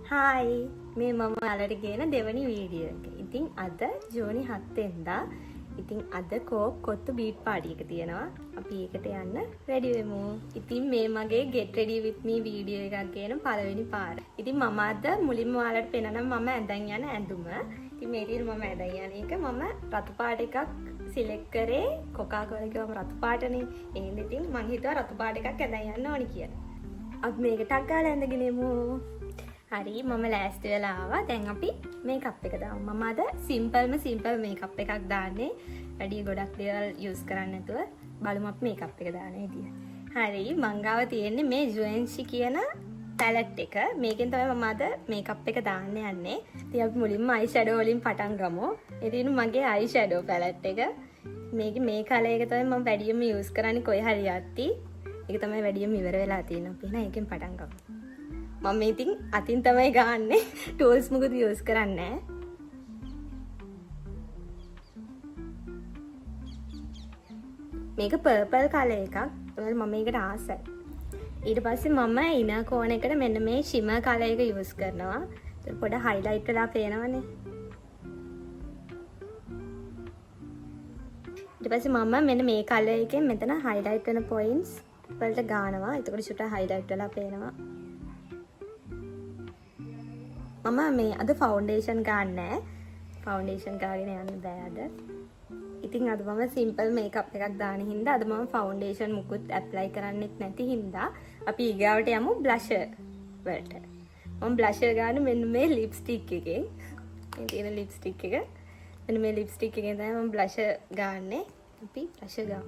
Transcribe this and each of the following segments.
Hi, මේ මම ඔයාලට ගේන දෙවනි වීඩියෝ එක. ඉතින් අද ජූනි 7 වෙනිදා. ඉතින් අද කෝක් කොත්තු බීට් පාටි එක තියෙනවා. අපි ඒකට යන්න රෙඩි වෙමු. ඉතින් මේ මගේ get ready with me video එකක් ගේන පළවෙනි පාර. ඉතින් මම අද මුලින්ම ඔයාලට පෙන්නනම් මම ඇඳන් යන ඇඳුම. ඉතින් මේ තියෙන මම ඇඳන් යන එක මම රතු පාට එකක් සිලෙක්ට් කරේ. කොකා කෝලා කිව්වම රතු පාටනේ. ඒ හින්දා ඉතින් මං හිතුවා රතු පාට එකක් ඇඳන් යන්න ඕනි කියලා. අපි මේක ටක් ගාලා ඇඳගෙන එමු. හරි, මම ලෑස්ති වෙලා ආවා. දැන් අපි මේකප් එක දාමු. මම අද සිම්පල්ම සිම්පල් මේකප් එකක් දාන්නේ. වැඩි ගොඩක් දේවල් යූස් කරන්නේ නැතුව බලමු අපි මේකප් එක දාන විදිය. හරි, මං ගාව තියෙන්නේ මේ Givenchy කියන පැලට් එක. මේකෙන් තමයි මම අද මේකප් එක දාන්න යන්නේ. ඉතින් අපි මුලින්ම අයි ෂැඩෝ වලින් පටන් ගමු. ඉතින් මගේ අයි ෂැඩෝ පැලට් එක. මේකේ මේ කලර් එක තමයි මම වැඩියෙන්ම යූස් කරන්නේ කොයි හරි යද්දි. ඒක තමයි වැඩියෙන්ම ඉවර වෙලා තියෙන්නේ. අපි එහෙනම් ඒකෙන් පටන් ගමු. මම ඉතින් අතින් තමයි ගාන්නේ. ටූල්ස් මොකුත් යූස් කරන්නේ නෑ. මේක පර්පල් කලර් එකක්. ඒවල මම මේකට ආසයි. ඊට පස්සේ මම ඉනර් කෝනර් එකට මෙන්න මේ ෂිමර් කලර් එක යූස් කරනවා. ඒතර පොඩ හයිලයිට් වෙලා පේනවනේ. ඊට පස්සේ මම මෙන්න මේ කලර් එකෙන් මෙතන හයිලයිට් වෙන පොයින්ට්ස් වලට ගානවා. එතකොට චුට්ටක් හයිලයිට් වෙලා පේනවා. මම මේ අද ෆවුන්ඩේෂන් ගාන්නේ නෑ. ෆවුන්ඩේෂන් ගාගෙන යන්න බෑ අද. ඉතින් අද මම සිම්පල් මේකප් එකක් දාන හින්දා අද මම ෆවුන්ඩේෂන් මුකුත් ඇප්ලයි කරන්නෙත් නැති හින්දා අපි ඊගාවට යමු බ්ලෂර් වලට. මම බ්ලෂර් ගන්න මෙන්න මේ ලිප්ස්ටික් එකෙන්. මේ තියෙන ලිප්ස්ටික් එක. මෙන්න මේ ලිප්ස්ටික් එකෙන් තමයි මම බ්ලෂර් ගාන්නේ. අපි බ්ලෂර් ගමු.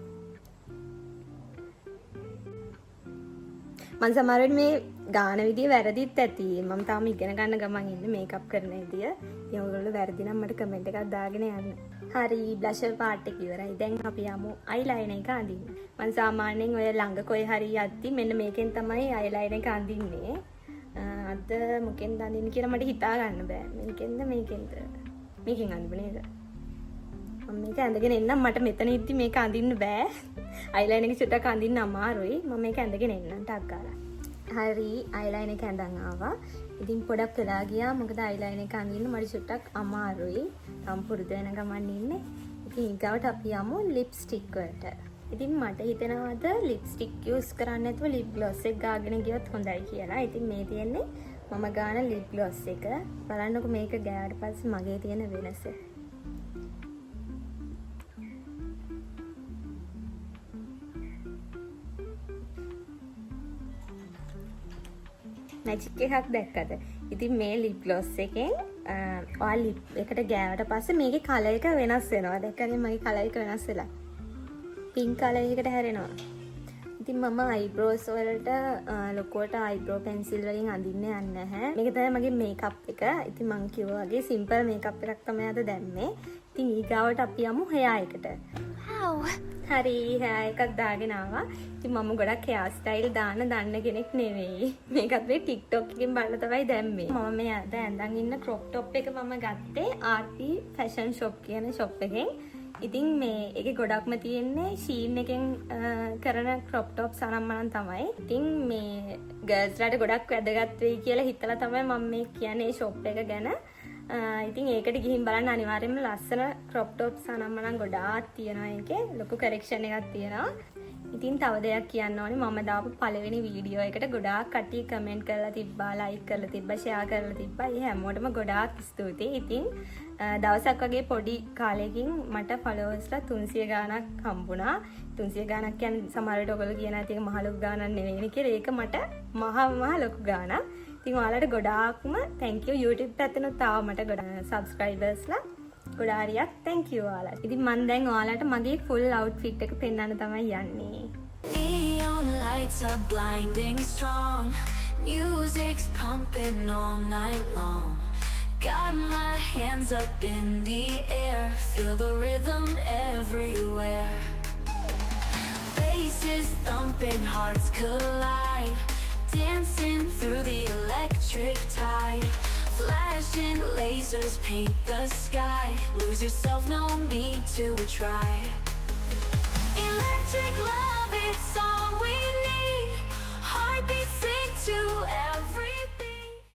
මං සමහර වෙලට මේ ගාන විදිය වැරදිත් ඇති. මම තාම ඉගෙන ගන්න ගමන් ඉන්නේ මේකප් කරන විදිය. ඉතින් ඔයගොල්ලෝ වැරදි නම් මට කමෙන්ට් එකක් දාගෙන යන්න. හරි, බ්ලෂර් පාර්ට් එක ඉවරයි. දැන් අපි යමු අයිලයිනර් එක අඳින්න. මං සාමාන්‍යයෙන් ඔය ළඟ කොයි හරි යද්දි මෙන්න මේකෙන් තමයි අයිලයිනර් එක අඳින්නේ. අද මොකෙන්ද අඳින්නේ කියලා මට හිතා ගන්න බෑ. මේකෙන්ද මේකෙන්ද? මේකෙන් අඳිමු නේද? මම මේක ඇඳගෙන එන්නම්. මට මෙතන ඉද්දි මේක අඳින්න බෑ. අයිලයිනර් එක චුට්ටක් අඳින්න අමාරුයි. මම මේක ඇඳගෙන එන්නම් ටක් ගාලා. හරි, අයිලයිනර් එක ඇඳන් ආවා. ඉතින් පොඩක් වෙලා ගියා. මොකද අයිලයිනර් එක අඳින්න මට චුට්ටක් අමාරුයි. තාම පුරුදු වෙන ගමන් ඉන්නේ. ඉතින් ඊගාවට අපි යමු ලිප්ස්ටික් වලට. ඉතින් මට හිතෙනවාද ලිප්ස්ටික් යූස් කරන්නේ නැතුව ලිප් ග්ලොස් එක ගාගෙන ගියොත් හොඳයි කියලා. ඉතින් මේ තියෙන්නේ මම ගාන ලිප් ග්ලොස් එක. බලන්නකෝ මේක ගෑවට පස්සේ මගේ තියෙන වෙනස. මැජික් එකක් දැක්කද? ඉතින් මේ ලිප් ග්ලොස් එකෙන් ඔයා ලිප් එකට ගෑවට පස්සේ මේකේ කලර් එක වෙනස් වෙනවා. දැක්කනේ මගේ කලර් එක වෙනස් වෙලා. පින්ක් කලර් එකකට හැරෙනවා. ඉතින් මම අයිබ්‍රෝස් වලට ලොකුවට අයිබ්‍රෝ පෙන්සිල් වලින් අඳින්න යන්නේ නැහැ. මේක තමයි මගේ මේකප් එක. ඉතින් මං කිව්වා වගේ සිම්පල් මේකප් එකක් තමයි අද දැම්මේ. ඉතින් ඊගාවට අපි යමු හෙයා එකට. Wow. හරි, හෙයා එකක් දාගෙන ආවා. ඉතින් මම ගොඩක් හෙයා ස්ටයිල් දාන දන්න කෙනෙක් නෙවෙයි. මේකත් මේ TikTok එකෙන් බලලා තමයි දැම්මේ. මම මේ අද ඇඳන් ඉන්න ක්‍රොප් টොප් එක මම ගත්තේ RP Fashion Shop කියන ෂොප් එකෙන්. ඉතින් මේ ඒකේ ගොඩක්ම තියෙන්නේ Shein එකෙන් කරන ක්‍රොප් টොප්ස් අරන් මනම් තමයි. ඉතින් මේ ගර්ල්ස් ලාට ගොඩක් වැදගත් වෙයි කියලා හිතලා තමයි මම මේ කියන්නේ මේ ෂොප් එක ගැන. ඉතින් ඒකට ගිහින් බලන්න අනිවාර්යයෙන්ම ලස්සන ක්‍රොප් টොප්ස් අරන් මනම් ගොඩාක් තියෙනවා ඒකේ. ලොකු කලෙක්ෂන් එකක් තියෙනවා. ඉතින් තව දෙයක් කියන්න ඕනේ, මම දාපු පළවෙනි වීඩියෝ එකට ගොඩාක් කට්ටිය කමෙන්ට් කරලා තිබ්බා, ලයික් කරලා තිබ්බා, ෂෙයා කරලා තිබ්බා. ඒ හැමෝටම ගොඩාක් ස්තුතියි. ඉතින් දවසක් වගේ පොඩි කාලෙකින් මට ෆලෝවර්ස්ලා 300 ගාණක් හම්බුණා. 300 ගාණක් කියන්නේ සමහර විට ඔයගොල්ලෝ කියන ඇති ඒක මහ ලොකු ගාණක් නෙවෙයිනේ කියලා. ඒක මට මහ මහ ලොකු ගාණක්. ඉතින් ඔයාලට ගොඩාක්ම thank you. YouTube පැත්තෙනුත් ආවා මට ගොඩක් සබ්ස්ක්‍රයිබර්ස්ලා. ගොඩාරියක් thank you ඔයාලට. ඉතින් මං දැන් ඔයාලට මගේ full outfit එක පෙන්වන්න තමයි යන්නේ. Neon lights are blinding strong. Music's pumping all night long. Got my hands up in the air. Feel the rhythm everywhere. Bass is thumping, hearts collide. Dancing through the electric tide. Flashing lasers paint the sky. Lose yourself, no need to try. Electric love, it's all we need. Heartbeats sync to every